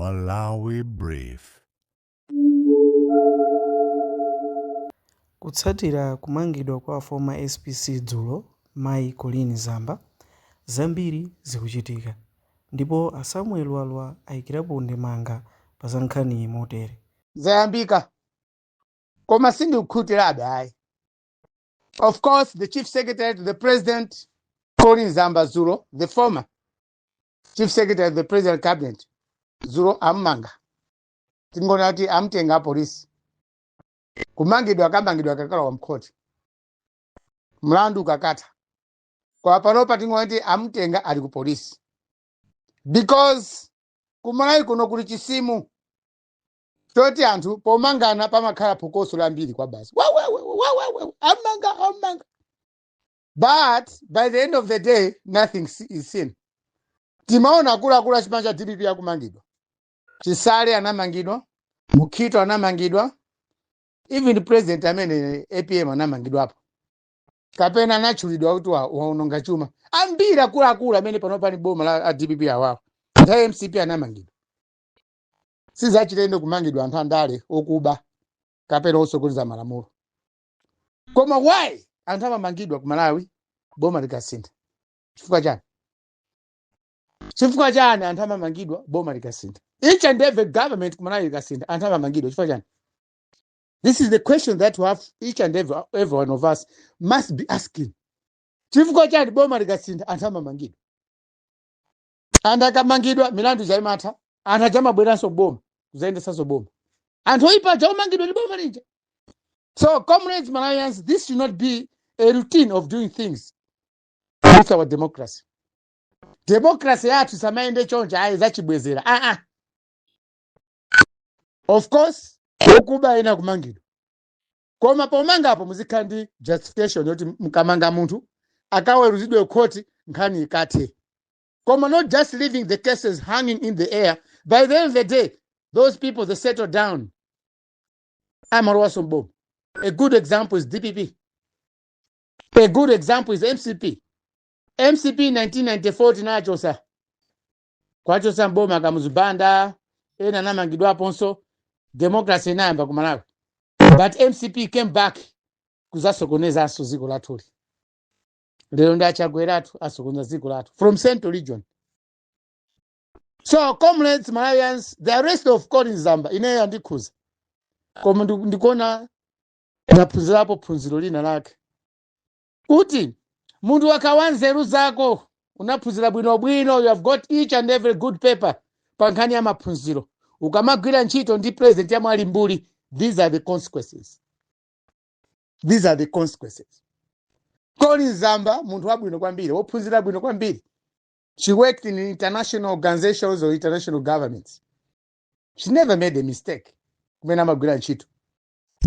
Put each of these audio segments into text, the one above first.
Malawi Brief. Kutsatira kumangidwa kwa former SPC dzulo mayi Colleen Zamba, zambiri zikuchitika ndipo a Samuel Lwara ayikirapo ndemanga pa za nkhaniyi motere. Zayambika, koma sindikukhutirabe ayi. Of course, the chief secretary to the president, Colleen Zamba, dzulo, the former chief secretary of the president cabinet, dzulo ammanga. Tingona kuti amtenga apolisi. Kumangidwa akamangidwa akakalowa mkhoti, mlandu ukakatha. Kwa panopa tingona kuti amtenga, ali ku polisi, because kuMalawi kuno kuli chisimu choti anthu pomangana pamakhala phokoso lambiri kwa basi, wawewe, amanga, amanga, but by the end of the day nothing is seen. Timaona akuluakulu a chipani cha DPP akumangidwa. Chisale anamangidwa, Mukhito anamangidwa, even president amene APM anamangidwapo kapena anatchulidwa kuti waononga chuma. Ambiri akuluakulu amene pano pani boma la a DPP awawo, nthawi MCP anamangidwa. Sizachilendo kumangidwa anthu andale okuba kapena osokoneza malamulo. Koma why anthu amamangidwa ku Malawi boma likasintha? Chifukwa chani? Chifukwa chani anthu amamangidwa boma likasintha? Each and every government ku Malawi likasintha, anthu amamangidwa. Chifukwa chani? This is the question that we have, each and every one of us must be asking. Chifukwa chani boma likasintha anthu amamangidwa? Anthu akamangidwa, milandu imatha, anthu aja amabweranso boma kuzayendesanso boma. Anthu oyipa aja omangidwa ndi boma lija. So comrades, Malawians, this should not be a routine of doing things with our democracy. Democracy yathu samayende choncho ayi, zachibwezera ah ah. Of course okuba ena kumangidwa, koma pomangapo muzikhala ndi justification yoti mkamanga munthu akaweruzidwe khoti, nkhani ikathe, koma not just leaving the cases hanging in the air. By the end of the day those people, they settle down, amalowaso mboma. A good example is DPP, a good example is MCP. MCP 1994 tinachosa kwachosa mboma Kamuzu Banda, ena anamangidwaponso. Democracy inayamba ku Malawi, but MCP came back kuzasokonezanso dziko lathuli. Lero ndi aChakweratu asokoneza dziko lathu from Central Region. So comrades, Malawians, the arrest of Colleen Zamba ineyo yandikhuza, koma ndikuona ndaphunzirapo phunziro lina lake kuti munthu wakawa nzeru zako, unaphunzira bwinobwino, you have got each and every good paper pa nkhani ya maphunziro, ukamagwira ntchito ndi president yamwe ali mbuli, these are the consequences, these are the consequences. Colleen Zamba munthu wabwino kwambiri, wophunzira bwino kwambiri. She worked in international organizations or international governments. She never made a mistake kumene amagwira ntchito.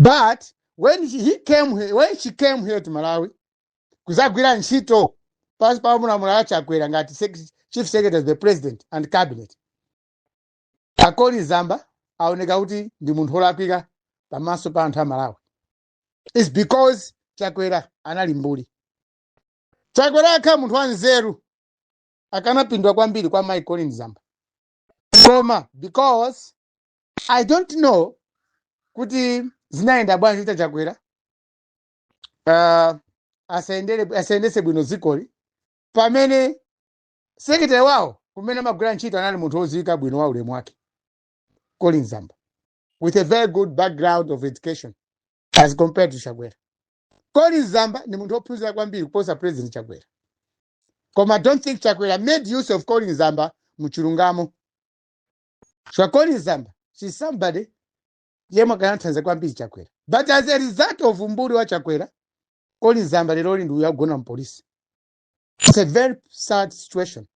But when he came here, when she came here to Malawi kuzagwira ntchito pasi pa mulamula aChakwera ngati chief secretary of the president and cabinet, aColleen Zamba aoneka kuti ndi munthu wolakwika pamaso pa anthu a Malawi. Is because Chakwera anali mbuli. Chakwera akhala munthu wanzeru, akanapindwa kwambiri kwa mai Colleen Zamba. Koma because I don't know kuti zinayenda bwanji kuti Chakwera asayendese bwino dzikoli pamene secretary wawo kumene amagwira ntchito anali munthu wodziwika bwino wa ulemu wake, Colleen Zamba, with a very good background of education as compared to Chakwera. Colleen Zamba ni munthu wophunzira kwambiri kuposa President Chakwera, koma I don't think Chakwera made use of Colleen Zamba muchilungamo. So Colleen Zamba, she's somebody yemwe akanathandiza kwambiri Chakwera, but as a result of umbuli wa Chakwera, Colleen Zamba lero ndi uyo agona mpolisi. It's a very sad situation.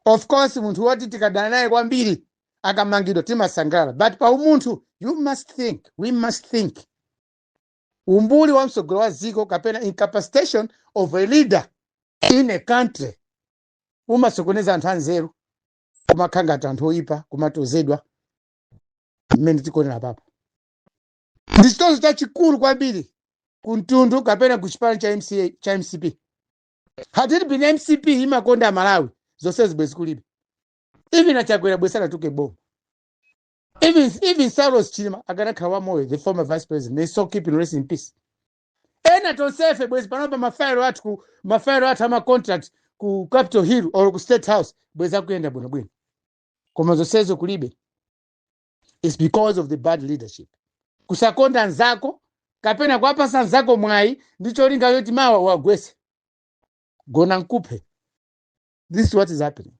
Of course munthu woti tikadana naye kwambiri akamangidwa timasangalala, but pa umunthu you must think, we must think. Umbuli wa msogolo wa dziko kapena incapacitation of a leader in a country umasokoneza anthu anzeru, kumakhala ngati anthu oyipa, kumatozedwa mmene tikuonera papa. Ndi chitonzo chachikulu kwambiri kumtundu kapena ku chipani cha MCA, cha MCP. Had it been MCP imakonda Malawi, zonse zibwezi kulibe. Even aChakwera bwezi sanatuke boma. Even Saulos Chilima akanakhala wamoyo, the former vice president, may so keep him rest in peace, ena tonsefe bwezi panopa mafailo athu ku mafailo athu ama contract ku Capitol Hill or ku State House bwezi akuyenda bwinobwino, koma zonsezo kulibe. It's because of the bad leadership, kusakonda nzako kapena kuwapasa nzako mwayi ndi cholinga choti mawa wagwese gona nkuphe. This is what is happening.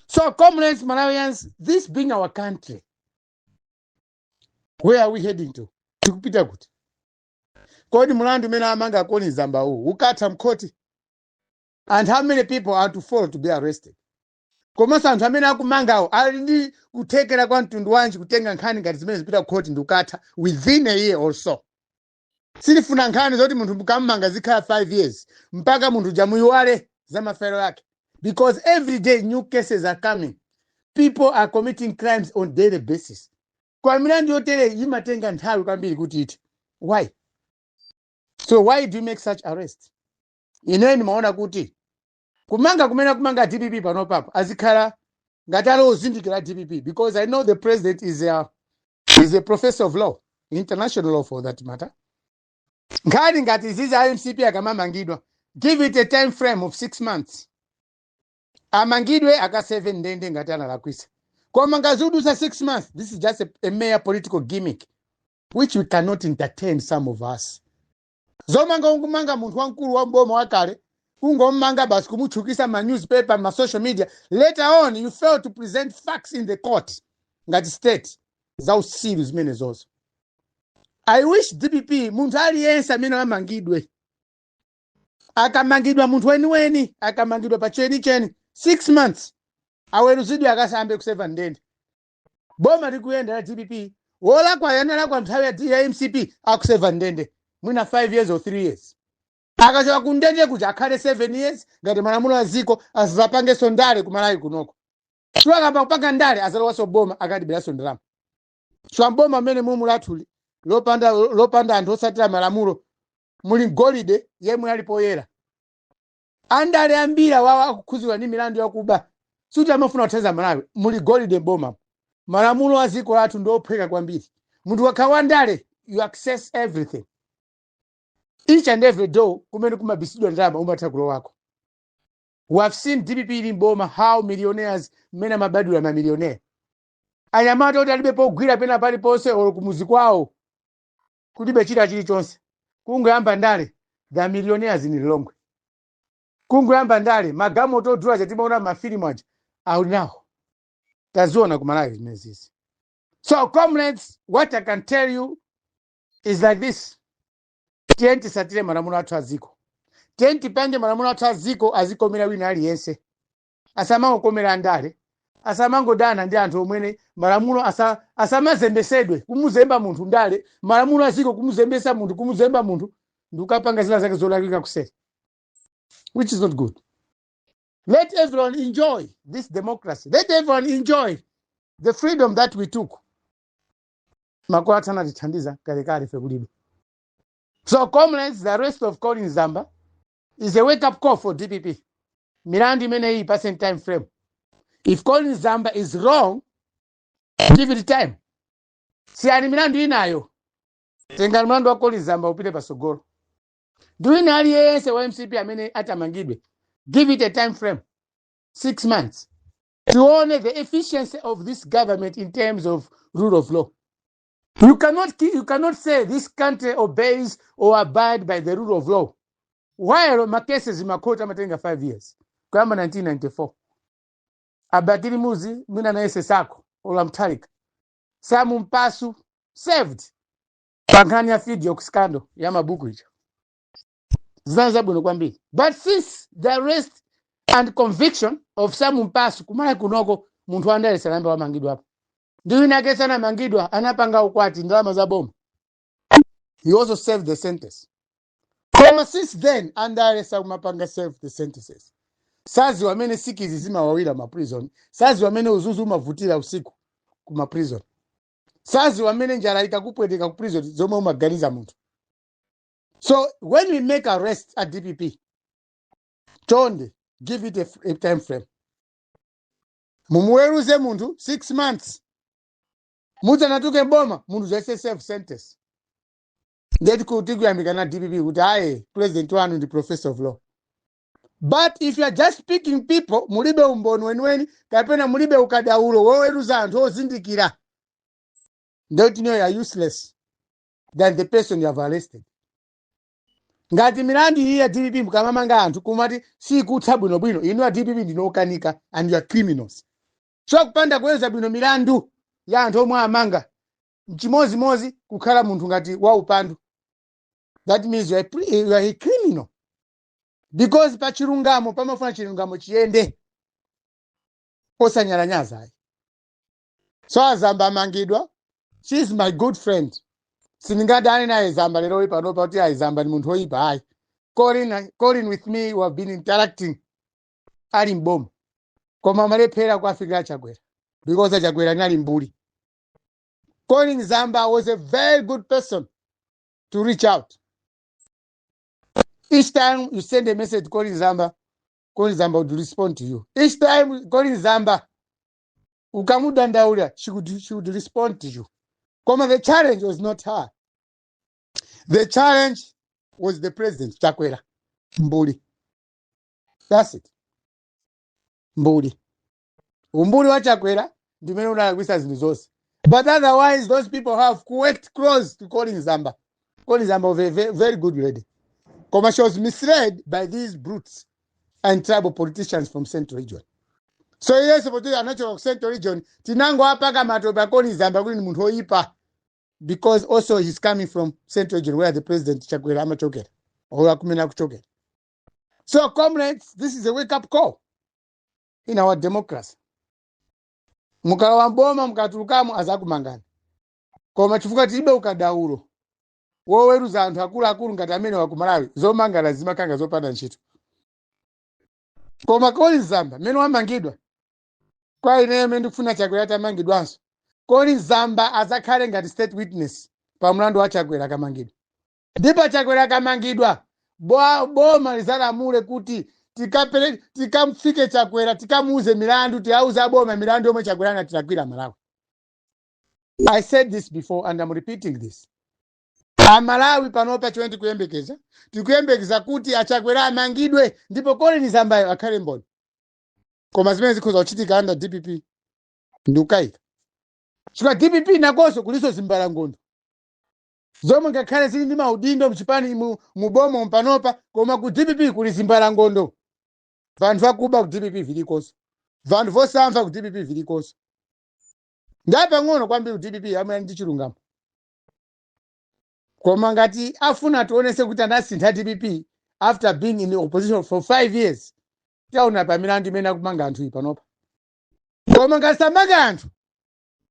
So comrades, Malawians, this being our country, where are we heading to? Tikupita kuti? Kodi mulandu umene amanga Colleen Zamba uwu ukatha mkhoti? And how many people are to fall to be arrested? Komanso anthu amene akumangawo ali ndi kuthekera kwa mtundu wanji kutenga nkhani ngati zimene zipita kukhoti ndi ukatha within a year or so? Silifuna nkhani zoti munthu mukammanga zikhala 5 years mpaka munthu jamuyiwale za mafailo yake, because every day new cases are coming. People are committing crimes on daily basis. Kwa milandu yotere imatenga nthawi kwambiri kuti iti. Why? So why do you make such arrest? Ineyo ndimaona kuti kumanga kumene kumanga DPP panopapo azikhala ngati ali ozindikira DPP, because I know the president is a professor of law, international law for that matter. Nkhani ngati izizi, MCP akamamangidwa, give it a time frame of 6 months, amangidwe, akaseve ndende ngati analakwisa. Koma ngazidutsa 6 months, this is just a mere political gimmick which we cannot entertain, some of us. Zomanga ungumanga munthu wamkulu wa mboma wakale, kungomanga basi, kumutchukisa ma newspaper, ma social media, later on you fail to present facts in the court ngati state, zausilu zimene zozo. I wish DPP, munthu aliyense amene amangidwe, akamangidwa, munthu weniweni akamangidwa pa chenicheni, 6 months, aweruzidwe, akasambe kuseva ndende. Boma likuyenda la DPP, wolakwa yanalakwa nthawi ya MCP akuseva ndende mwina 5 years or 3 years. Akachoka kundende kuja akhale 7 years ngati malamulo a ziko, asazapangenso ndale kumalawi kunoko. Siwakamba kupanga ndale, azalowanso boma, akadibiraso ndalama. So mboma mmene mumu lathuli lopanda anthu osatira malamulo, muli golide yemwe ali poyera. Andale ambiri awawa akukhuzidwa ndi milandu yakuba, suti amafuna kuthandiza Malawi. Muli golide mboma. Malamulo a ziko lathu ndi ophweka kwambiri. Munthu wakhala wandale, you access everything, each and every door kumene kumabisidwa ndalama umatha kulowako. We have seen DPP ili mboma, how millionaires mmene amabadwira mamillionaire, anyamata oti alibe pogwira pena paliponse olo kumuzi kwawo kulibe china chilichonse, kungoyamba ndale, the millionaires in Lilongwe. Kungoyamba ndale, magamoto odula chatimaona mafilimu aja ali nawo. Taziona kumalawi zimenezi. So comrades, what I can tell you is like this: tiye tisatire malamulo athu aziko, tiye tipange malamulo athu aziko azikomera wina aliyense, asamangokomera andale, asamangodana ndi anthu omwene. Malamulo asamazembesedwe, kumuzemba munthu ndale, malamulo aziko kumuzembesa munthu, kumuzemba munthu ndikukapanga zina zake zolakwika kuseri, which is not good. Let everyone enjoy this democracy. Let everyone enjoy the freedom that we took. Makolo athu anatithandiza kalekale, ife kulibe. So comrades, the arrest of Colin Zamba is a wake up call for DPP. Milandu imeneyi, percent time frame. If Colin Zamba is wrong, give it time. Siyani milandu inayo, tengani mlandu wa Colin Zamba upite pasogolo. Ndi wina aliyense wa MCP amene atamangidwe, give it a time frame, 6 months, tione the efficiency of this government in terms of rule of law. You cannot say this country obeys or abide by the rule of law while macases makhoti amatenga 5 years. Kuyamba 1994, a Bakili Muluzi mwina naye sako ola Mutharika, Sam Mpasu served pa nkhani ya video scandal ya mabuku icho, zinali zabwino kwambiri. But since the arrest and conviction of Sam Mpasu, kumala kunoko munthu wandale salambe wamangidwapo. Ndi wina ake sanamangidwa, anapanga ukwati ndalama za boma, he also served the sentence. Koma since then andale sakumapanga serve the sentences. Sazi wamene sikizi zimawawira ma prison, sazi wamene uzuzu umavutira usiku kuma prison, sazi wamene njala ikakupweteka ku prison zomwe umaganiza munthu. So when we make arrest at DPP, chonde give it a time frame. Mumuweruze munthu 6 months. Musanatuluke mboma munthu zaise serve sentence. Ndeti kuti kuyambika na DPP kuti aye, president wanu ndi professor of law. But if you are just picking people, mulibe umboni weniweni kapena mulibe ukadaulo woweruza anthu ozindikira, ndekuti you are useless than the person you have arrested. Ngati milandu iyi ya DPP mukamamanga anthu kumati sikutha bwinobwino, inu a DPP ndinokanika and you are criminals. So kupanda kuweruza bwino milandu ya anthu omwe amanga mchimozimozi kukhala munthu ngati waupandu. That means you are a criminal, because pa chilungamo pamafuna chilungamo chiyende osanyalanyaza ayi. So aZamba amangidwa. She is my good friend. Sindingadane naye Zamba lero panopa kuti ayi, Zamba ni munthu woyipa, ayi. Colin with me, we have been interacting ali mboma, koma amalephera kuafikira Chakwera because Chakwera anali mbuli. Colin Zamba was a very good person to reach out. Each time you send a message to Colin Zamba, Colin Zamba would respond to you. Each time Colin Zamba ukamudandaula, she would respond to you. Koma the challenge was not her. The challenge was the president Chakwera, mbuli. That's it, mbuli. Umbuli wa Chakwera ndimene unalakwisa zinthu zonse. But otherwise those people have worked close to Colin Zamba. Colin Zamba was a very, very good lady, koma she was misled by these brutes and tribal politicians from Central Region. So iyenso poti anachoka ku Central Region, tinangoapaka matope a Colin Zamba kuti ni munthu oyipa because also he's coming from Central Region, where the president Chakwera amachokera or akumene akuchokera. So comrades, this is a wake up call in our democracy. Mukalowa mboma, mukatulukamo, azakumangani. Koma chifukwa tilibe ukadaulo woweruza anthu akuluakulu ngati amene wakumalawi, zomangana zimakanga zopanda ntchito. Koma Colin Zamba mmene wamangidwa, kwa ineyo mmene ndikufuna Chakwera atamangidwanso, Colin Zamba azakhale ngati state witness pa mlandu wa Chakwera akamangidwa. Ndipo Chakwera akamangidwa, boma lizalamule kuti tikamfike Chakwera, tikamuuze milandu, tiauze aboma milandu yomwe Chakwera anatilakwira Malawi. I said this before and I'm repeating this. Amalawi panopa chomwe tikuyembekeza, tikuyembekeza kuti aChakwera amangidwe ndipo Colin Zambayo akhale mboni. Koma zimene zikhoza kuchitika under DPP ndikukayika, chifukwa DPP nakonso kuliso zimbalangondo zomwe ngakhale zili ndi maudindo mchipani mubomo panopa, koma ku DPP kuli zimbalangondo. Vanthu vakuba ku DPP vilikonso, vanthu vosamva ku DPP vilikonso. Ndapang'ono kwambiri ku DPP amene ndi chilungamo. Koma ngati afuna tionese kuti anasintha DPP after being in the opposition for 5 years, tiaona pa milandu imene akumanga anthu iyi panopa. Koma ngati samanga anthu,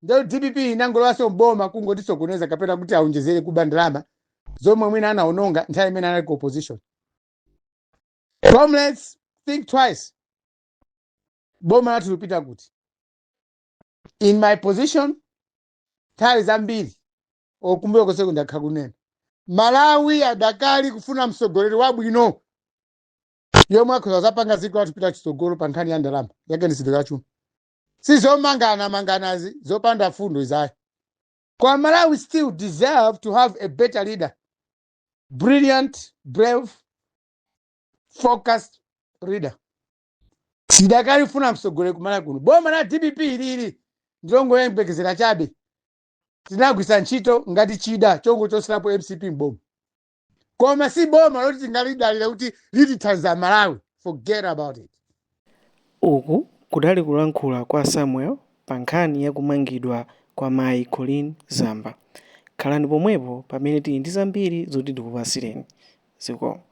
ndio DPP inangolowaso mboma kungotisokoneza kapena kuti aonjezere kuba ndalama zomwe mwina anaononga nthawi imene anali ku opposition. Comrades, think twice. Boma lathu lipita kuti? In my position, nthawi zambiri okumbuyo konseko ndakha kunena, Malawi adakali kufuna mtsogoleri wabwino yomwe akhoza zapanga dziko lathu pita chitsogolo pa nkhani ya ndalama yake kachuma, sizomangana manganazi zopanda fundo izayo. Kwa Malawi still deserve to have a better leader, brilliant, brave, focused leader. Sidakalifuna mtsogoleri kumalawi kuno. Boma la DPP ilili ndilongoyembekezera chabe, tinagwisa ntchito ngati chida chongochoserapo MCP mboma, koma si boma loti tingalidalira kuti litithandiza Malawi. Forget about it. Uku kudali kulankhula kwa Samuel pa nkhani yakumangidwa kwa mayi Colleen Zamba. Khalani pomwepo pamene tili ndi zambiri zoti tikupasireni. Zikomo.